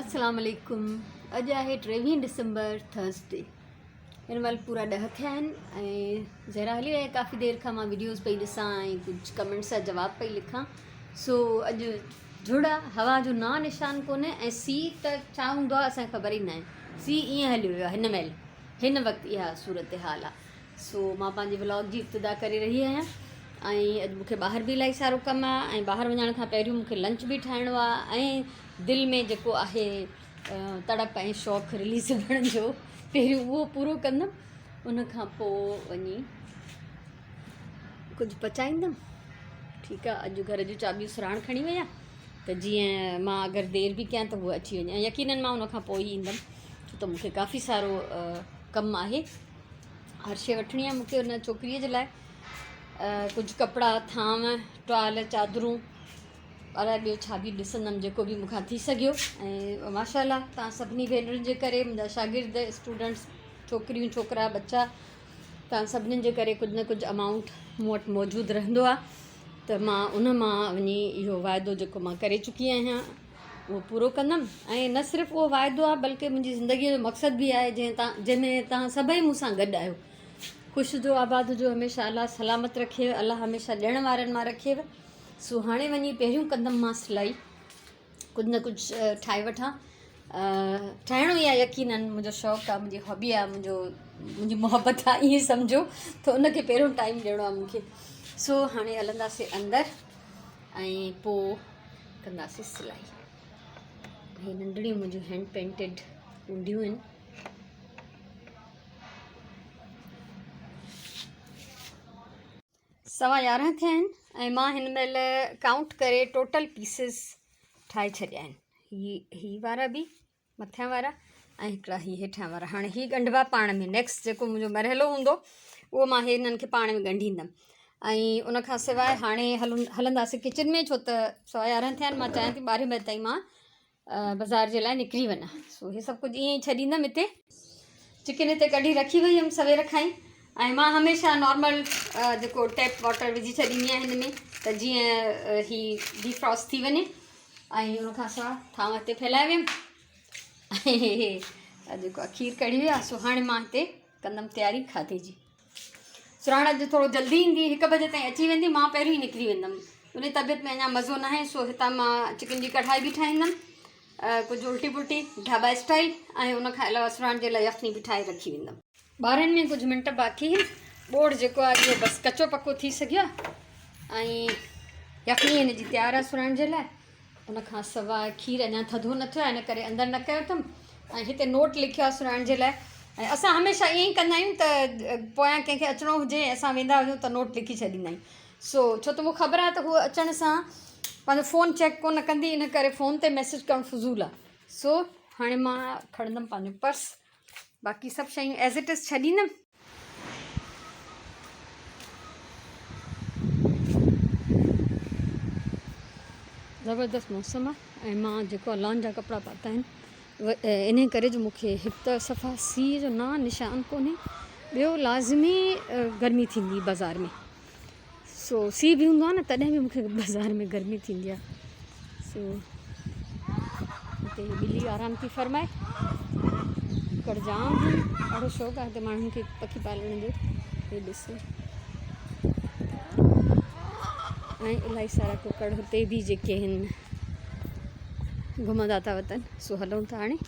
السلام عليڪم اڄ آهي ٽيويهين ڊسمبر ٿرسڊي هن مهل پورا ڏهه ٿيا آهن ۽ زهرا هلي وئي ڪافي دير کان مان ويڊيوز پئي ڏسان ۽ ڪجهه ڪمينٽس جا جواب پئي لکان سو اڄ جھڙ آ هوا جو نا نشان ڪونهي ۽ سي ته ڇا هوندو آهي اسانکي خبر ئي ناهي سي ائين هليو ويو آهي هن مهل هن وقت اها صورتحال آ سو مان پنهنجي ولاگ جي ابتدا ڪري رهي آهيان ۽ اڄ مونکي ٻاهر به الاهي سارو ڪم آهي ۽ ٻاهر وڃڻ کان پهريون مونکي لنچ به ٺاهڻو آهي ۽ دل ۾ جيڪو آهي تڙپ ۽ شوق رليز ڪرڻ جو پهريون اهو پورو ڪندم ان کان پوء وڃي ڪجهه پچائيندم ٺيڪ آهي اڄ گهر جون چاٻيون سراڻ کڻي وئي آهي ته جيئن مان اگر دير به ڪيان ته هوء اچي وڃي ۽ يقينن مان ان کان پوء ئي ايندم ڇو ته مونکي ڪافي سارو ڪم آهي هر شيء وٺڻي آهي مونکي ان ڇوڪريء جي لاء ڪجهه ڪپڙا ٿانو ٽوال چادرون الائي ٻيو ڇا به ڏسندم جيڪو به مونکان ٿي سگهيو ۽ ماشاء الله توهان سڀني ڀينرن جي ڪري منهنجا شاگرد اسٽوڊنٽس ڇوڪريون ڇوڪرا ٻچا توهان سڀني جي ڪري ڪجهه نه ڪجهه امائونٽ مون وٽ موجود رهندو آهي ته مان ان مان وڃي اهو واعدو جيڪو مان ڪري چڪي آهيان اهو پورو ڪندم ۽ نه صرف اهو واعدو آهي بلڪه منهنجي زندگيء جو مقصد به آهي جنهن تان جنهن ۾ توهان سڀئي مون سان گڏ آهيو خوش هجو آباد هجو هميشه الله سلامت رکيو الله هميشه ڏيڻ وارن مان رکيو سو هاڻي وڃي پهريون ڪندم مان سلائي ڪجهه نه ڪجهه ٺاهي وٺان ٺاهڻو ئي آهي يقينن منهنجو شوق آهي منهنجي هابي آهي منهنجو منهنجي محبت آهي ائين سمجهو ته ان کي پهريون ٽائيم ڏيڻو آهي مونکي سو هاڻي هلنداسي اندر ۽ پوء ڪنداسين سلائي. هي ننڍڙيون منهنجون هينڊ پينٽيڊ هونديون آهن. سوا يارهن ٿيا آهن ۽ مان هن مهل ڪائونٽ ڪري ٽوٽل پيسز ٺاهي ڇڏيا آهن. هي هي وارا به مٿيان وارا ۽ هڪڙا هي هيٺيان وارا هاڻي هي ڳنڍبا پاڻ ۾ نيڪسٽ جيڪو منهنجو مرحلو هوندو اهو مان هنن کي پاڻ ۾ ڳنڍيندم ۽ ان کان سواء هاڻي هلون هلنداسين ڪچن ۾ ڇو ته سوا يارهن ٿيا آهن مان چاهيان ٿي ٻارهين بجي تائين مان بازار جي لاء نڪري وڃان سو هي سڀ ڪجهه ائين ئي ڇڏيندم هتي چڪن هتي ڪڍي رکي وئي هيم سوير کان ئي ۽ مان هميشه نارمل جيڪو ٽيپ واٽر وجهي ڇڏيندي آهيان هن ۾ ته جيئن هي ڊيفراسٽ ٿي وڃي ۽ ان کان سواء ٿانو هتي ڦهلائي ويم ۽ جيڪو آهي کير ڪڙهي ويو آهي سو هاڻي مان هتي ڪندم تياري کاڌي جي. سراڻ اڄ ٿورو جلدي ايندي هڪ بجي تائين اچي ويندي مان پهريون ئي نڪري ويندم ان جي طبيعت ۾ اڃا مزو ناهي سو هتان مان چڪن جي ڪڙهائي به ٺاهيندم ڪجهه الٽي پلٽي ڍابا اسٽائل ۽ ان کان علاوه سراڻ جي لاء يخني به ٺاهي رکي ويندم. ٻارهن ۾ ڪجهه منٽ باقي آهن ٻوڙ جيڪو آهي اهو بس ڪچو پڪو ٿي سگهيو آهي ۽ يخني هن جي تيار آهي سراڻ جي لاء ان کان سواء کير اڃا ٿڌو نه ٿيو آهي ان ڪري اندر نه ڪيو اٿم ۽ هتي نوٽ لکيو آهي سراڻ جي لاء ۽ اسان هميشه ائين ئي ڪندا آهيون ته پويان ڪنهن کي اچڻو هجي ۽ اسان ويندا هجون ته نوٽ لکي ڇڏيندا آهيون سو ڇو ته مون خبر آهي ته هوء اچڻ سان پنهنجو فون چيڪ ڪونه ڪندي ان ڪري فون تي ميسيج ڪرڻ فضول آهي سو هاڻي مان کڻندم پنهنجو پرس باقي سڀ شيون ايز it از ڇڏيندم. زبردست موسم آ ۽ مان جيڪو لان جا ڪپڙا پاتا آهن انهي ڪري جو مونکي هڪ ته صفا سيء جو نا نشان ڪونهي ٻيو لازمي گرمي ٿيندي بازار ۾ سو سي به هوندو آهي نه تڏهن به مونکي بازار ۾ گرمي ٿيندي آهي سو هتي ٻلي آرام ٿي فرمائي ڪڪڙ جام آهن ڏاڍو شوق آهي هتي ماڻهن کي پکي پالڻ جو هي ڏسو ۽ الاهي سارا ڪڪڙ هتي به جيڪي آهن گهمندا ٿا وتن سو هلون ٿا هاڻي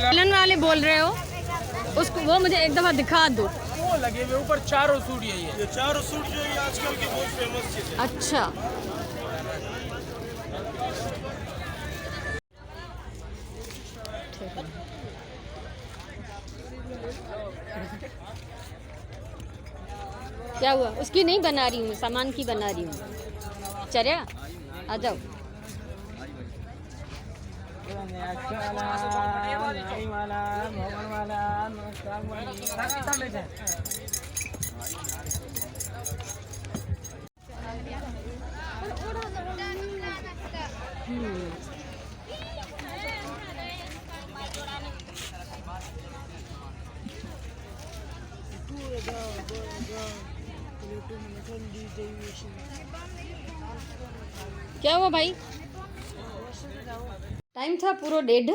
वूलन वाले बोल रहे हो उसको वो मुझे एक दफा दिखा दो। वो लगे हुए ऊपर चारों सूट यही है। ये चारों सूट जो है आजकल की बहुत फेमस चीज है। अच्छा। क्या हुआ? उसकी नहीं बना रही हूँ, सामान की बना रही हूँ। चरिया आ जाओ। क्या हुआ भाई؟ ٽائيم ٿيو پورو ڏيڍ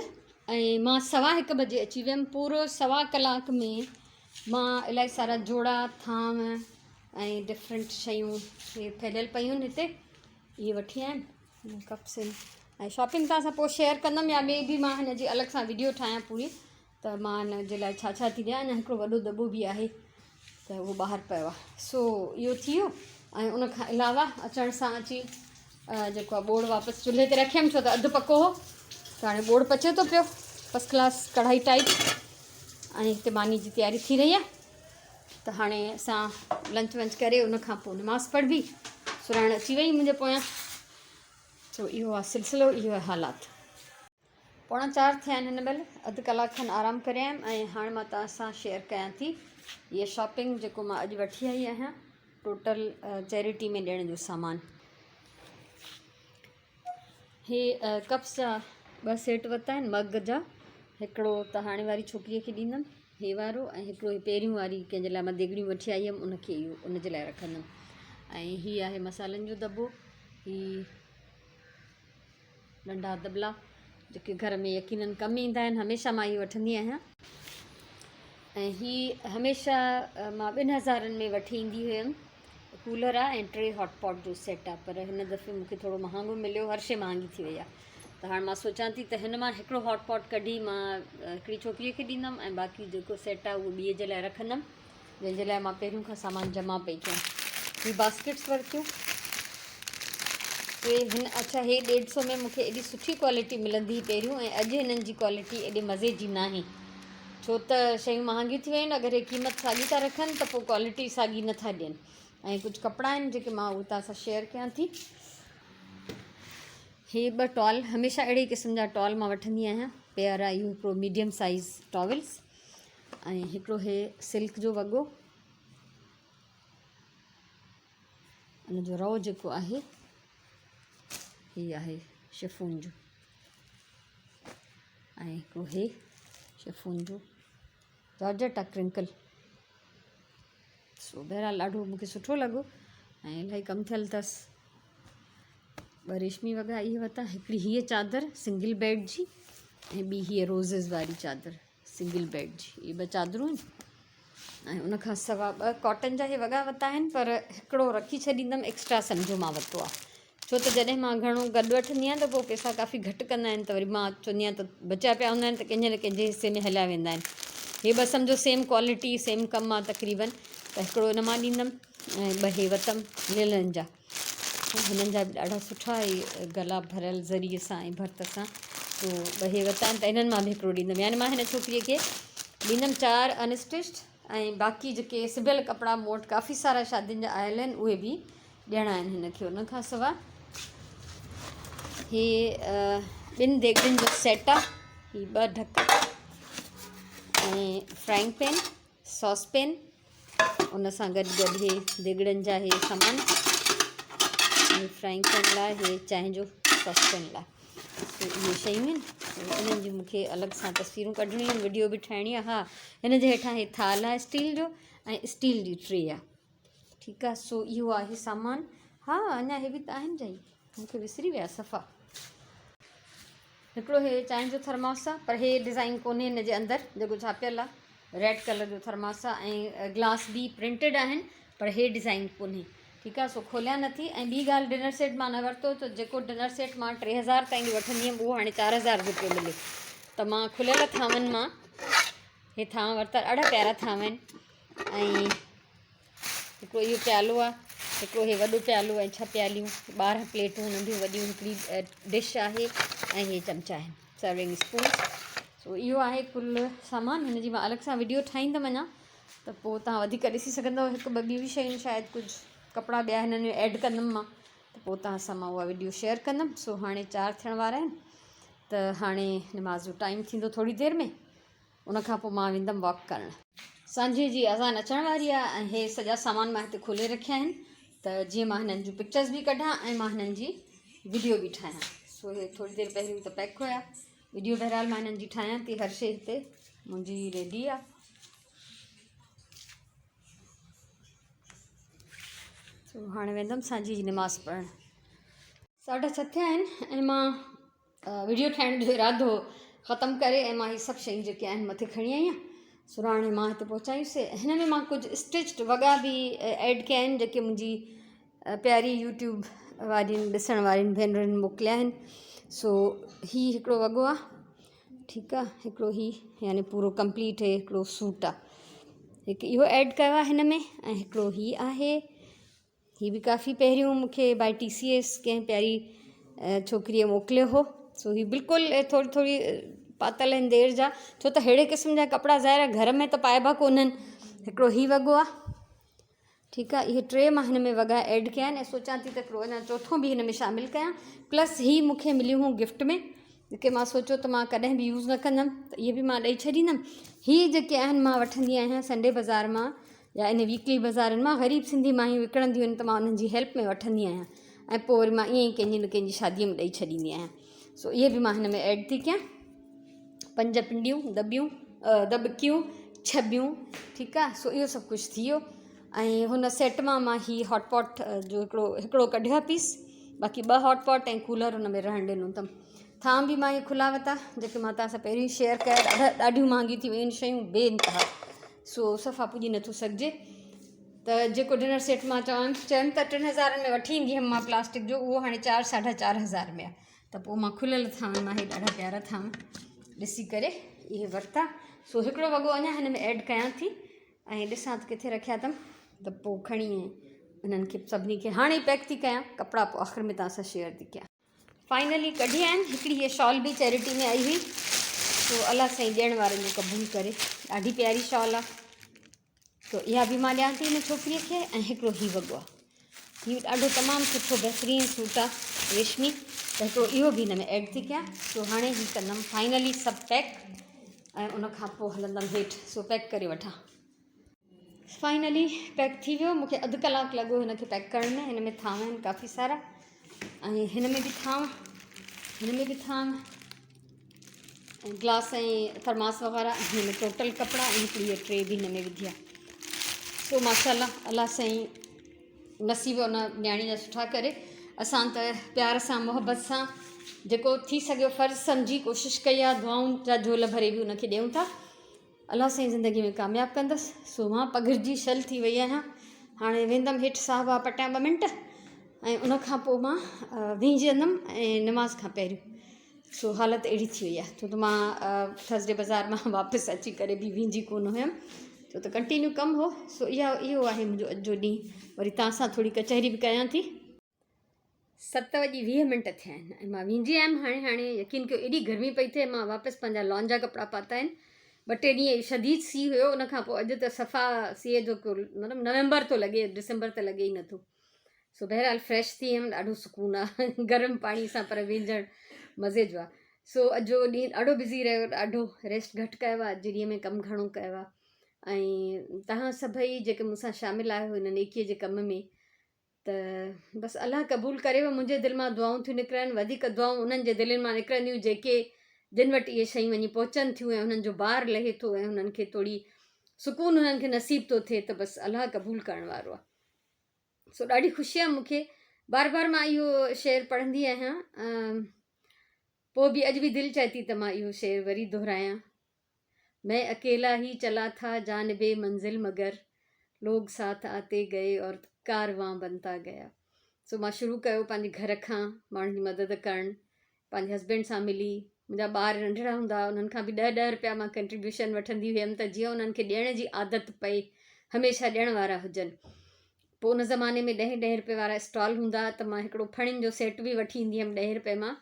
۽ مان سوا هڪ بجي اچي ويم پورو سوا ڪلاڪ ۾ مان الاهي سارا جوڙا ٿانو ۽ ڊفرنٽ شيون هي ڦهليل پيون آهن هتي اهي وٺي آيم ڪپس آهن ۽ شاپنگ توهان سان پوء شيئر ڪندم يا ٻي به مان هن جي الڳ سان ويڊيو ٺاهيان پوري ته مان هن جي لاء ڇا ڇا ٿي ڏيان اڃا هڪڙو وڏو دٻو به آهي ته اهو ٻاهر پيو آهي سو اهو ٿي ويو ۽ ان کان علاوه اچڻ سان اچي جيڪو آهي ٻوڙ واپس چلهي تي رکيم ڇو ته اڌ پڪو هو ته هاڻي ٻوڙ پچي ٿو پيو فرسٽ ڪلاس ڪڙهائي ٽائپ ۽ هتي ماني جي تياري ٿي رهي آهي ته هاڻي اسان لنچ ونچ ڪري ان کان پوء نماز پڙهبي سرائڻ اچي وئي منهنجي پويان سو اهو آهي سلسلو اهو آهي حالات پوڻا چار ٿيا آهن هن مهل اڌ ڪلاڪ کن آرام ڪري آيم ۽ هاڻ مان توهان سان شيئر ڪيان ٿي هيء شاپنگ جيڪو مان اڄ وٺي آئي آهيان ٽوٽل چيريٽي ۾ ڏيڻ جو سامان هي ڪپس جا ٻه سيٽ ورتا آهن مگ جا هڪڙو ته هاڻي واري ڇوڪريء کي ڏيندم هي وارو ۽ هڪڙو هي پهريون واري ڪنهن جي لاء مان ديڳڙيون وٺي آئي هيم ان کي اهو ان جي لاء رکندم ۽ هي آهي مصالحن جو دٻو هي ننڍا دٻلا جيڪي گهر ۾ يقينن ڪم ايندا آهن هميشه مان اهي وٺندي آهيان ۽ هي هميشه مان ٻن هزارن ۾ وٺي ايندي هيم ڪولر آهي ۽ ٽي هاٽ پاٽ جو سيٽ آهي پر هن دفعي مونکي ٿورو مهانگو مليو هر شي مهانگي ٿي وئي آهي ته هاڻي مان سوچان ٿي ته هن مان هڪڙو هاٽ پاٽ ڪڍي مان هڪڙي ڇوڪريء کي ڏيندم ۽ باقي جيڪو سيٽ آهي اهو ٻئي جي لاء رکندم جنهن جي لاء مان پهريون کان سامان جمع پئي ڪيم. هي باسڪيٽس ورتيون. ٽي هن اڇا هي ڏيڍ سو ۾ مون کي ايڏي سٺي ڪوالٽي ملندي هئي پهريون ۽ اڄ هنن جي ڪوالٽي ايڏي مزي جي ناهي. ڇو ته شيون مهانگيون ٿي ويون آهن اگر هي قيمت ساڳي ٿا رکن ته پوء ڪوالٽي ساڳي نٿا ڏين. ۽ ڪجهه ڪپڙا آهن جيڪي مان اهي توهان سان شيئر ڪيان ٿي. هي ٻه ٽوال هميشه اهڙي قسم جا ٽوال مان وٺندي آهيان. پيارا اهو هڪڙو ميڊيم سائيز ٽاولس. ۽ هڪڙو هي سلڪ جو وڳو ان جو رئو جيڪو آهي هي آهي شفون جو ۽ هڪڙو هي شفون جو جارجٽ آ ڪرنڪل سو بهرحال ڏاڍو مونکي سٺو لڳو ۽ الاهي ڪم ٿيل اٿس ٻه ريشمي وڳا اهي ورتا هڪڙي هيء چادر سنگل بيڊ جي ۽ ٻي هيء روزز واري چادر سنگل بيڊ جي اهي ٻه چادرون آهن ۽ ان کان سوا ٻه ڪاٽن جا هي وڳا ورتا آهن پر هڪڙو رکي ڇڏيندم ايڪسٽرا سمجهو مان ورتو آهي ڇو ته جڏهن مان گهڻو گڏ وٺندي آهيان ته پوء پئسا ڪافي گهٽ ڪندا آهن ته وري مان چوندي آهيان ته بچيا پيا هوندا آهن ته ڪنهن جي نه ڪنهن جي حصي ۾ هليا ويندا آهن هي ٻه سمجهو سيم ڪوالٽي سيم ڪم آهي تقريبن ته هڪڙو ان مان ڏيندم ۽ ٻه هي ورتم ليلن جا هنن جا به ڏاڍا سٺا اهي گلا ڀريل زريء سان ۽ ڀرت سان سو ٻه هي ورتا آهن ته انهن مان به هڪڙو ڏيندم يعني مان هن ڇوڪريء کي ڏيندم چار انسٽچڊ ۽ باقي جيڪي سبيل ڪپڙا مون وٽ ڪافي سارا شادين جا آيل آهن اهي به ڏيڻا آهن هن کي ان کان سواء هي ٻن ديڳڙين جو سيٽ آهي هي ٻه ڍڪ ۽ فرائنگ پين ساس پين ان سان گڏ گڏ هي ديڳڙن جا هي سامان هي فرائنگ پين لاء هي چانهه جو ساس پين لاء سو اهي شيون آهن انهن جون مونکي الڳ سان تصويرون ڪڍڻيون آهن وڊيو به ٺاهڻي آهي ها هن جي هيٺان هي ٿالهه آهي اسٽيل جو ۽ اسٽيل جي ٽري آهي ٺيڪ آهي سو اهو آهي سامان ها اڃا هي به ته آهن جائي مونکي وسري ويا صفا هڪڙو هي چانهه جو ٿرماس آ پر هي ڊزائين ڪونهي هن جي اندر جيڪو ڇاپيل آ ريڊ ڪلر جو ٿرماس آ ۽ گلاس به پرنٽيڊ آهن پر هي ڊزائين ڪونهي ٺيڪ آ سو کوليان نٿي ۽ ٻي ڳالهه ڊنر سيٽ مان نه ورتو ته جيڪو ڊنر سيٽ مان 3000 تائين جو وٺندي هيم اهو هاڻي 4000 جو پيو ملي ته مان کليل ٿانون مان هي ٿانو ورتا ڏاڍا پيارا ٿانو آهن ۽ هڪڙو اهو پيالو آهي، هڪڙو هي وڏو پيالو ۽ ڇهه پياليون، 12 پليٽون ننڍيون وڏيون، هڪڙي ڊش آهي ۽ هي چمچا آهن سرونگ اسپونس. سو اهو آهي ڪل سامان. هن جي مان الڳ سان وڊيو ٺاهيندم اڃا ته پوء توهان وڌيڪ ڏسي سگهندؤ. هڪ ٻه ٻيون به شيون شايد ڪجهه ڪپڙا ٻيا هنن ۾ ايڊ ڪندم مان ته پوء توهان سان مان اها وڊيو شيئر ڪندم. سو هاڻي چار ٿيڻ وارا آهن. ته هاڻي نماز جو ٽائيم ٿيندو ٿوري دير ۾ ان کان پوء مان ويندم واڪ ڪرڻ. سانجهيء جي اذان اچڻ واري آهي ۽ هي سڄا سامان مان هتي کولي رکيا آهن ته جيئن مان هنن جون پڪچرز به ڪڍان ۽ مان هنن جي وڊيو به ٺاهيان. سو هي ٿوري دير پهريون ته پيڪ هيا. وڊيو بهرحال مان هنن جي ٺاهيان ٿي. هر شي هتي منهنجي ريڊي آهي. سو هاڻي ويندم سانجهيء جي نماز پڙهڻ. ساڍا ڇهه ٿيا آهن ۽ مان وڊيو ٺاهڻ جو ارادو ختم ڪري ۽ مان هي سڀ شيون جيڪي آهن مٿي کڻي آئي آهيان سرهاڻي مان هتي پهچايون سي هن ۾ مان ڪجهه اسٽچڊ وڳا به ايڊ ڪيا آهن جيڪي منهنجي پياري يوٽيوب وارين ڏسڻ وارين ڀينرن موڪليا آهن سو هي هڪڙو وڳو آهي ٺيڪ آهي هڪڙو هي يعني پورو ڪمپليٽ هي هڪڙو سوٽ آهي هڪ اهو ايڊ ڪيو آهي هن ۾ ۽ هڪڙو هي آهي هي به ڪافي پهريون مون کي باء ٽي سي ايس ڪنهن پياري ڇوڪريء موڪليو هو سو هي بلڪل ٿوري ٿوري پاتل آهن دير جا ڇو ته ههڙي قسم جا ڪپڙا ظاهر آهي گهر ۾ ته پائبا ڪونهن هڪڙو هي وڳو آهي ٺيڪ آهي اهي ٽي مان هن ۾ وڳا ايڊ ڪيا آهن ۽ سوچان ٿي ته هڪڙو اڃا چوٿون به هن ۾ شامل ڪيان پلس هي مون کي مليون هيون گفٽ ۾ جيڪي مان سوچيو ته مان ڪڏهن به يوز نه ڪندم ته اهي به مان ڏئي ڇڏيندم هي جيڪي آهن مان وٺندي آهيان سنڊي بازار مان يا ان ويڪلي بازارن مان غريب سنڌي مايون وڪڻنديون آهن ته مان انهن جي هيلپ ۾ وٺندي آهيان ۽ پوء وري مان ائين ئي ڪنهن جي نه ڪنهن جي شاديء ۾ ڏئي ڇڏيندي آهيان سو اهي به مان هن ۾ ايڊ ٿي ڪيان پنج پنڊيون دٻيون دٻڪيون ڇٻيون ٺيڪ آهي سو اهو سڀ ڪجهه ٿي ويو ۽ هن سيٽ مان مان هي هاٽ پاٽ جو هڪڙو هڪڙو ڪڍيو آهي پيس باقي ٻه هاٽ پاٽ ۽ ڪولر هن ۾ رهڻ ڏنو اٿم ٿانء به مان اهي کلا ورتا جيڪي مان توهان سان پهريون شيئر ڪيا ڏاڍا ڏاڍيون مهانگيون ٿي ويون آهن شيون بي انتها سو صفا پڄي نٿو سگهجي ته جيڪو ڊنر سيٽ مان چوان چيم ته ٽن هزارن ۾ وٺي ايندي هيم مان پلاسٽڪ جو اهو هاڻي چار ساڍا چار هزار ۾ آهي ته پوء مان کليل ٿانون مان هي ڏاڍا پيارا ٿانو ڏسي ڪري اهي ورتا سو هڪڙو وڳو اڃا هن ۾ ايڊ ڪيان ٿي ۽ ڏسان ته ڪٿي رکيا اٿم ته پوء کڻي انهن کي سڀني کي هاڻي پيڪ ٿي ڪيان ڪپڙا پوء آخر ۾ توهان سان شيئر ٿي ڪيان فائنلي ڪڍي آهن هڪڙي هيء شال به چيرٽي ۾ آئي هئي سو الله سائين ڏيڻ وارن جو قبول ڪري ڏاڍي پياري شال آ سو اها به مان ڏيان ٿي هن ڇوڪريء کي ۽ هڪڙو هي وڳو آ هي ڏاڍو تمام سٺو بهترين سوٽ آ ريشمي ته هڪڙو اهو به هن ۾ ايڊ ٿي ڪيان سو هاڻي هي ڪندم فائنلي سڀ پيڪ ۽ ان کان پوء هلندم هيٺ سو پيڪ ڪري وٺان فائنلي پيڪ ٿي ويو مونکي اڌ ڪلاڪ لڳو هن کي پيڪ ڪرڻ ۾ هن ۾ ٿانو آهن ڪافي سارا ۽ هن ۾ به ٿانو هن ۾ به ٿانو ۽ گلاس ۽ ٿرماس وغيره هن ۾ ٽوٽل ڪپڙا ۽ هڪڙي هيء ٽري به هن ۾ وڌي آهي سو ماشاء الله الله سائين نصيب ان نياڻي جا سٺا ڪري اسان ته پيار سان محبت سان جيڪو ٿي سگهيو فرض سمجهي ڪوشش ڪئي آهي دعائن جا جهول ڀري به ان کي ڏيون ٿا الله سائين زندگي ۾ ڪامياب ڪندس سو مان پگهرجي شل ٿي وئي آهيان هاڻي ويندم هيٺ ساهه واهه پٽيان ٻه منٽ ۽ ان کان پوء مان ويهجندم ۽ نماز کان پهريون سو حالت اهڙي ٿي وئي آهي ڇو ته مان ٿرسڊي بازار مان واپس اچي ڪري به ويهجي ڪونه هيم ڇو ته ڪنٽينيو ڪم هو سو اها اهو آهي منهنجو اڄ جو ڏينهن وري توهان سان ٿوري ڪچهري به ڪيان ٿي. ست وڄي 20 منٽ ٿيا آهن ۽ مان وينجي آيم هاڻي هاڻي يقين ڪيو ايڏي گرمي پئي ٿئي مان واپس پنهنجا لان جا ڪپڙا پاتا آهن ٻه ٽي ڏينهن شديد سي هيو ان کان پوء اڄ ته صفا سيء جو ڪو مطلب نومبر ٿو لڳي ڊسمبر ته لڳي ئي نٿو سو بهرحال فريش ٿي ويم ڏاڍو سڪون آ گرم پاڻي سان پر وينجڻ مزي جو آ سو اڄ جو ڏينهن ڏاڍو بزي رهيو ڏاڍو ريسٽ گهٽ ڪيو آ اڄ جي ڏينهن ۾ ڪم گهڻو ڪيو آ ۽ توهان سڀئي جيڪي مون سان شامل آهيو هن نيڪي جي ڪم ۾ ته بس الله قبول ڪريو منهنجي دل مان دعائون ٿيون نڪرن وڌيڪ دعائون انهن جي دلين مان نڪرنديون جيڪي جن وٽ اهي شيون وڃي پهچن ٿيون ۽ انهن جو بار لهي ٿو ۽ انهن کي ٿوري سڪون انهن کي نصيب ٿو ٿئي ته بس الله قبول ڪرڻ وارو آهي سو ڏاڍي خوشي آهي مون کي بار بار مان اهو شعر پڙهندي آهيان پوء به اڄ به دل چاهي ٿي ته مان اهو شعر وري دهرايان مين اڪيلا هي چلا ٿا جانب منزل مگر لوگ ساٿ آتي گئي اور ڪاروان بنتا گيا سو مان شروع ڪيو پنهنجي گهر کان ماڻهن جي مدد ڪرڻ پنهنجي هسبينڊ سان ملي منهنجا ٻار ننڍڙا هوندا انهن کان به ڏهه ڏهه روپيا مان ڪنٽريبيوشن وٺندي هيم ته جيئن انهن کي ڏيڻ جي عادت پئي هميشه ڏيڻ وارا هجن پوء ان زماني ۾ ڏهين ڏهين روپئي وارا اسٽال هوندا ته مان هڪڙو ڦڻين جو سيٽ به وٺي ايندي هيم ڏهين روپئي مان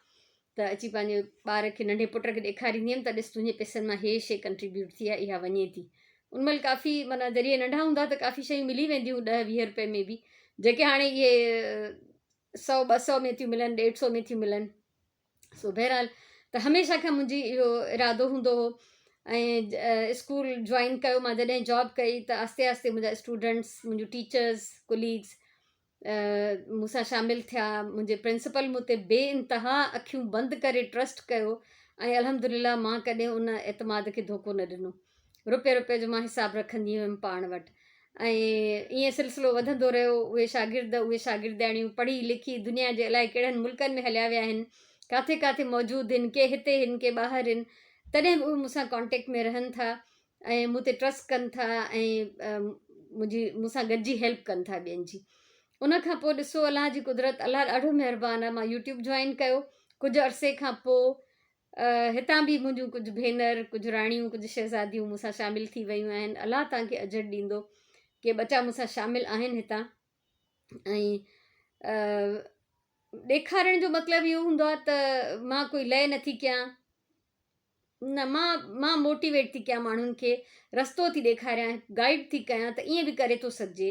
ته اچي پنهنجي ٻار کي ننڍي پٽ کي ڏيکاريندي هيم ته ڏس تنهنجي پئسن مان هي شيء ڪنٽريبيوٽ ٿي آهي اها وڃي ٿي ان مهل ڪافي معنيٰ جڏهن اهي ننڍا هوندا ته ڪافي شيون ملي وينديون هيون ڏهه ويهه روپئي ۾ به جيڪي هاڻي اهي سو ٻه سو ۾ ٿيون ملن ڏيڍ سو ۾ ٿيون ملن سو بهرحال ته هميشه کان منهنجي اهو ارادو هوندو هو ۽ اسڪول جوائن ڪيو مان جڏهن جاب ڪئي ته آهستي آهستي منهنجا اسٽوڊنٽس منهنجون ٽيچرس ڪليگس مون سان شامل ٿيا منهنجي پرنسپل مون تي بي انتها اکيون بند ڪري ٽرسٽ ڪيو ۽ الحمد لله مان ڪڏهن ان اعتماد کي ڌوڪو نه ڏنو روپي روپي جو مان حساب رکندي هيم پاڻ وٽ ۽ ائين سلسلو وڌندو رهيو اهي شاگرد اهي شاگردياڻيون پڙهي لکي دنيا جي الائي ڪهڙن ملڪن ۾ هليا ويا آهن ڪاٿي ڪاٿي موجود آهن ڪي هتي آهن ڪي ٻاهر آهن تڏهن به اهي مون سان ڪانٽيڪٽ ۾ رهن ٿا ۽ مون تي ٽرسٽ ڪن ٿا ۽ منهنجي مون سان گڏجي هيلپ ڪن ٿا ٻين جي ان کان پوء ڏسو الله جي قدرت الله ڏاڍو مهربان آهي مان يوٽيوب جوائن ڪيو ڪجهه عرصي کان پوء هتان به منهنجون ڪجهه ڀينر ڪجهه راڻيون ڪجهه شهزاديون مون سان شامل ٿي ويون آهن الله تان کي اجر ڏيندو ڪي ٻچا مون سان شامل آهن هتان ۽ ڏيکارڻ جو مطلب اهو هوندو آهي ته مان ڪوئي لئه نٿي ڪيان نه مان مان موٽيويٽ ٿي ڪيان ماڻهن کي رستو ٿي ڏيکاريان گائيڊ ٿي ڪيان ته ائين به ڪري ٿو سگهجي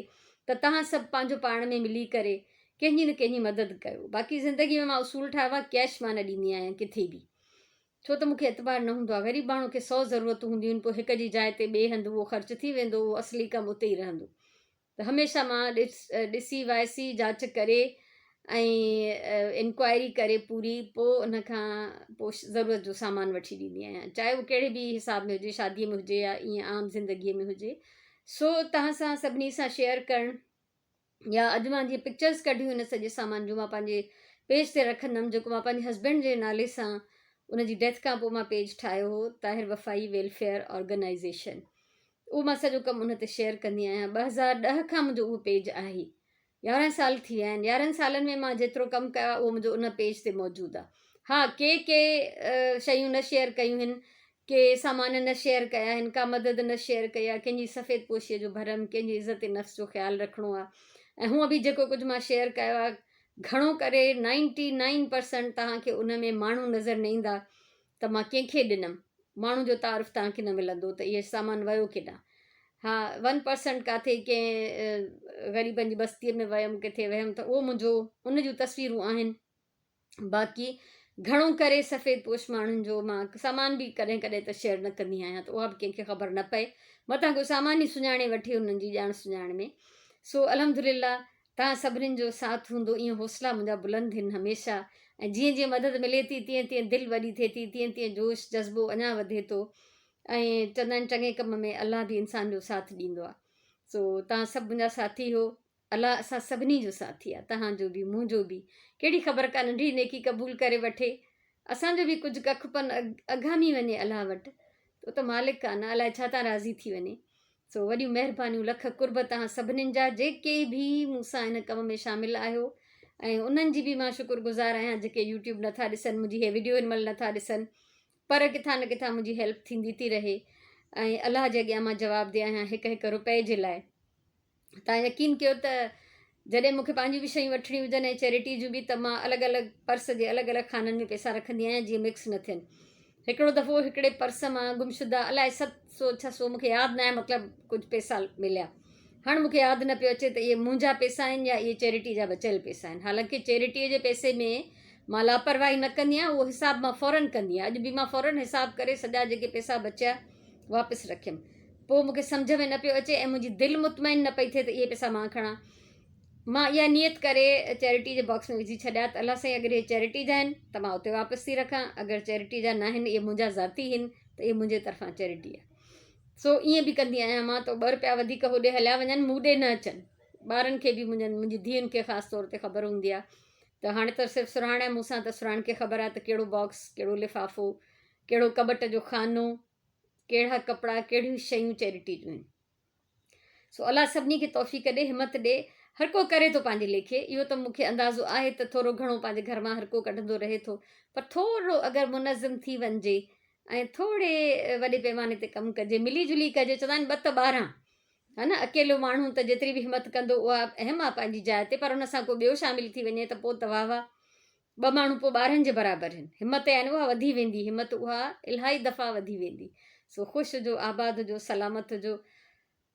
ته توهان سڀ پنهنجو پاڻ ۾ ملي ڪري ڪنهن جي نه ڪنهن جي مدد ڪيو باقي زندگي ۾ مان اصول ٺاهيو آهي ڪيش مان نه ڏيندي آهيان ڪٿي به ڇو ته مونکي اعتبار نه هوندو آهي غريب ماڻهو کي سو ضرورتون هونديون آهن پوء هڪ جي جاء تي ٻئي هنڌ اهو خرچ ٿي ويندو اهو اصلي ڪم اتي ئي رهندو ته هميشه مان ڏسي وائسي جاچ ڪري ۽ انڪوائري ڪري پوري پوء ان کان پوء ضرورت جو سامان وٺي ڏيندي آهيان چاهي اهو ڪهڙي به حساب ۾ هجي شادي ۾ هجي يا ائين عام زندگي ۾ هجي سو توهان سان سڀني سان شيئر ڪرڻ يا اڄ مان جيئن پڪچرز ڪڍيون ان سڄي سامان جون مان پنهنجي پيج تي رکندم جيڪو مان پنهنجي هسبينڊ جي نالي سان ان جي ڊيٿ کان پوء مان پيج ٺاهيو هو طاهر وفائي ويلفيئر آرگنائزيشن اهو مان سڄو ڪم ان تي شيئر ڪندي آهيان 2010 کان منهنجو اهو پيج آهي 11 سال ٿي ويا آهن 11 سالن ۾ مان جيترو ڪم ڪيو آهي اهو منهنجو ان پيج تي موجود آهي ها ڪي ڪي شيون نه شيئر ڪيون آهن ڪي سامان نه شيئر ڪيا آهن ڪا مدد نه شيئر ڪئي آهي ڪنهن جي سفيد پوشيء جو ڀرم ڪنهن جي عزت نفس جو خيال رکڻو آهي ۽ هونء به جيڪو ڪجهه مان شيئر ڪيو آهي گهڻو ڪري نائنٽي نائن پرسنٽ توهان کي ان ۾ ماڻهو نظر نه ايندا ته مان ڪنهن کي ڏنم؟ ماڻهو جو تعارف توهان کي نه ملندو ته اهي سامان ويو ڪيڏانهن؟ ها ون پرسنٽ ڪاٿي ڪنهن غريبن جي بستيء ۾ ويم ڪٿي ويم ته اهو منهنجو ان جون تصويرون آهن باقي گهڻو ڪري سفيد پوش ماڻهن جو مان سامان به ڪڏهن ڪڏهن ته شيئر نه ڪندي آهيان ته اها به ڪنهن کي خبر نه پئي متان ڪو سامان ئي سڃاڻي وٺي انهن جي ڄاڻ سڃاڻ ۾ سو الحمدلله توهان سڀنين جو ساٿ هوندو ايئن حوصلا منهنجا بلند هن هميشه ۽ جيئن جيئن مدد ملي ٿي تيئن تيئن دل وڏي ٿئي ٿي تيئن تيئن جوش جذبو اڃا وڌي ٿو ۽ چوندا آهن چڱي ڪم ۾ الله به انسان جو ساٿ ڏيندو آهي سو توهان سڀ منهنجا ساٿي هو الله اسان سڀني جو ساٿي آهي توهان جو به منهنجو به ڪهڙي خبر ڪا ننڍي نيڪي قبول ڪري وٺي اسان جو به ڪجهه ڪک پن اگهامي وڃي الله وٽ اهو ته مالڪ آهي نه الائي ڇا تان راضي ٿي وڃي سو وڏيون مهربانيون لک قرب توهان سڀنين جا جيڪي به مون سان هن ڪم ۾ شامل آهيو ۽ انهن جي به مان شڪر گذار آهيان جيڪي يوٽيوب نٿا ڏسن منهنجي هي وڊيو هن مهل نٿا ڏسن پر ڪٿان نه ڪٿان منهنجي هيلپ ٿيندي ٿي رهي ۽ الله جي اڳيان مان جواب the آهيان هڪ هڪ روپئي جي لاء تان يقين ڪيو ته جڏهن مون کي پنهنجون به شيون وٺڻيون هجن ۽ چيرٽي جون به ته مان الڳ الڳ پرس جي الڳ الڳ خانن ۾ پئسا رکندي آهيان جيئن مڪس نه ٿين هڪڙو دفعو هڪڙي پرس مان گمشده الائي 700 600 مون کي ياد ناهي مطلب ڪجهه پئسا مليا هاڻ مون کي ياد نه پيو اچي ته اهي منهنجا پئسا آهن يا اهي چيرٽي جا بچيل پئسا آهن حالانڪه چيرٽي جي پئسي ۾ مان لاپرواهي نه ڪندي آهيان اهو حساب مان فورن ڪندي آهيان اڄ به مان فورن حساب ڪري سڄا جيڪي پئسا بچيا واپس رکيم پوء مون کي سمجهه ۾ نه پيو اچي ۽ منهنجي دل مطمئن نه پئي ٿئي ته اهي پئسا مان کڻان مان اها نيت ڪري چيرٽي جي باڪس ۾ وجهي ڇڏيا ته الله سائين اگر اهي چيرٽي جا آهن ته مان اتي واپس ٿي رکان اگر چيرٽي جا ناهن اهي منهنجا ذاتي آهن ته اهي منهنجي طرفان چيرٽي آهي سو ائين به ڪندي آهيان مان ته ٻه روپيا وڌيڪ هوڏي هليا وڃن مون ڏي نه اچن ٻارن کي به منهنجن منهنجي ڌيئن کي خاص طور تي خبر هوندي آهي ته هاڻي ته صرف سرهاڻ آهي مون سان ته سرهاڻ کي خبر آهي ته ڪهڙو باڪس ڪهڙو لفافو ڪهڙو ڪٻٽ جو خانو ڪهڙا ڪپڙا ڪهڙيون شيون چيرٽي جون آهن سو الله سڀني کي توفيق ڏي همت ڏي هر ڪو ڪري ٿو پنهنجي ليکي اهو ته مون کي اندازو آهي ته ٿورو گهڻو پنهنجي گهر مان هر ڪو ڪڍندو رهي ٿو پر ٿورو اگر منظم ٿي وڃجي ۽ ٿوري وڏي پيماني تي ڪم ڪجي ملي جلي ڪجي چوندا آهن ٻه ته ٻارهن ها نه اڪيلو ماڻهو ته جيتري به همت ڪندو اها اهم آهي پنهنجي جاء تي پر ان سان ڪو ٻيو شامل ٿي وڃي ته پوء ته واهه واهه ٻه ماڻهو پوء ٻارهن جي برابر هن. همت يعني اها وڌي ويندي، همت اها الاهي دفعا وڌي ويندي. سو خوش هجو، آباد هجو، سلامت هجو.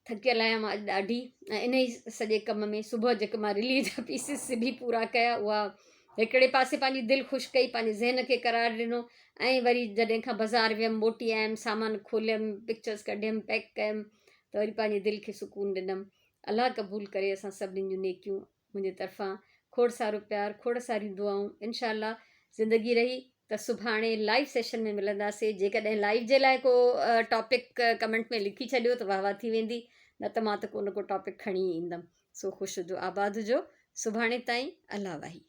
ٿڪيل آهيان مان اڄ ڏاڍي ۽ انهي سڄي ڪم ۾ صبح جيڪي مان رلي جا پيسز سبي پورا ڪيا اها هڪڙي پاسي پنهنجي دل خوش ڪئي، پنهنجي ذهن کي قرار ڏنو ۽ وري جڏهن کان بازار ويم، موٽي آيم، سامان کوليم، پڪچرز ڪڍيم، پيڪ ڪيم ته وري پنهنجي دل کي سڪون ڏنم. الله قبول ڪري اسان سڀني جون نيڪيون. منهنجي طرفان کوڙ سارو پيار، کوڙ ساريون دعائون. انشاء الله زندگي رهي ته سڀاڻي لائيو سيشن ۾ ملنداسي. جيڪڏهن لائيو جي لاء ڪو ٽاپڪ ڪمينٽ ۾ لکي ڇڏيو ته واهه واهه ٿي ويندي، نه ته مان ته ڪو نه ڪو ٽاپڪ کڻي ئي ايندم. سو خوش هجو آباد هجو. سڀاڻي تائين الله واهي.